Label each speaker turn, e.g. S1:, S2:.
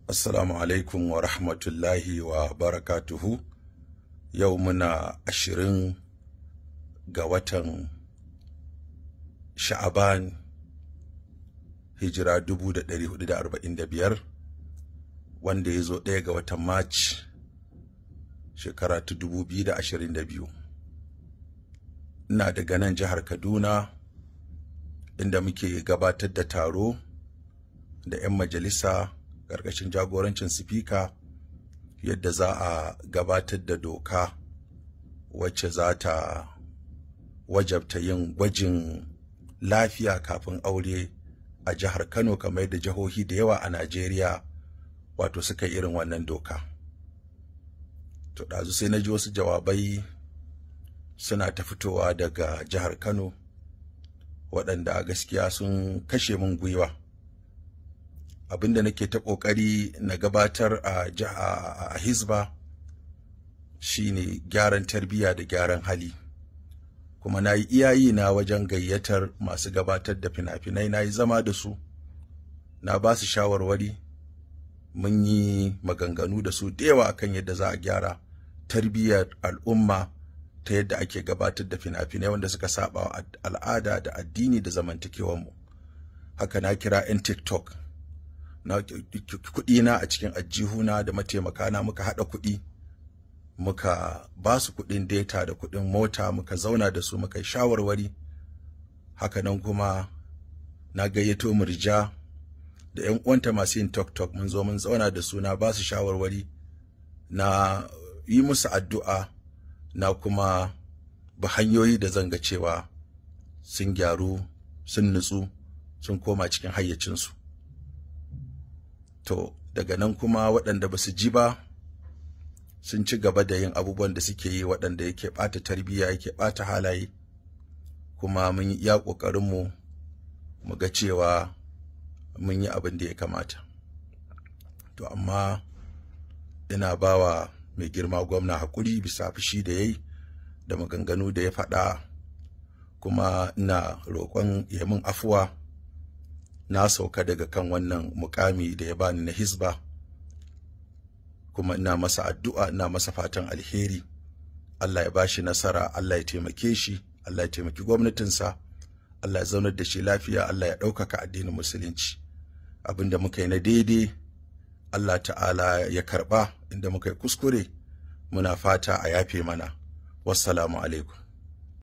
S1: Assalamu alaikum wa rahmatullahi wa barakatuhu. Yau muna 20 ga watan Sha'aban, hijira 1445, wanda ya zo 1 ga watan March shekara ta 2022. Ina daga nan jihar Kaduna, inda muke gabatar da taro da 'yan majalisa ƙarƙashin jagorancin sifika, yadda za a gabatar da doka wacce za ta wajabta yin gwajin lafiya kafin aure a jihar Kano, kamar yadda jihohi da yawa a Najeriya wato suka irin wannan doka. To ɗazu sai na ji wasu jawabai suna ta fitowa daga jihar Kano waɗanda gaskiya sun kashe min gwiwa. Abinda nake ta ƙoƙari na gabatar a Hizba shine gyaran tarbiyya da gyaran hali. Kuma na yi iyayi na wajen gayyatar masu gabatar da fina-finai, na yi zama da su, na ba su shawarwari, mun yi maganganu da su da yawa akan yadda za a gyara tarbiyyar al'umma ta yadda ake gabatar da fina-finai wanda suka saba wa al'ada da addini da zamantakewarmu. Haka na kira 'yan TikTok, na kuɗi na a cikin ajihuna da mataimakana, muka haɗa kuɗi, muka ba su kuɗin data da kuɗin mota, muka zauna da su, muka yi shawarwari. Hakanan kuma na gayyato Murja da 'yan uwanta masu yin TikTok, mun zo mun zauna da su, na ba su shawarwari, na yi musu addu'a, na kuma bi hanyoyi da zan ga cewa sun gyaru, sun nutsu, sun koma cikin hayyacinsu. To daga nan kuma waɗanda ba su ji ba sun ci gaba da yin abubuwan da suke yi waɗanda yake ɓata tarbiyya, yake ɓata halaye. Kuma mun yi iya ƙoƙarinmu mu ga cewa mun yi abin da ya kamata. To amma ina bawa mai girma gwamna haƙuri bisa fushi da yayi da maganganu da ya faɗa, kuma ina roƙon ya min afuwa. Na sauka daga kan wannan mukami da ya bani na Hizba, kuma ina masa addu'a, ina masa fatan alheri. Allah ya bashi nasara, Allah ya taimake shi, Allah ya taimaki gwamnatinsa, Allah ya zaunar da shi lafiya, Allah ya ɗaukaka addinin musulunci. Abinda muka yi na daidai Allah ta'ala ya karɓa, inda muka yi kuskure muna fata a yafe mana. Wassalamu alaikum.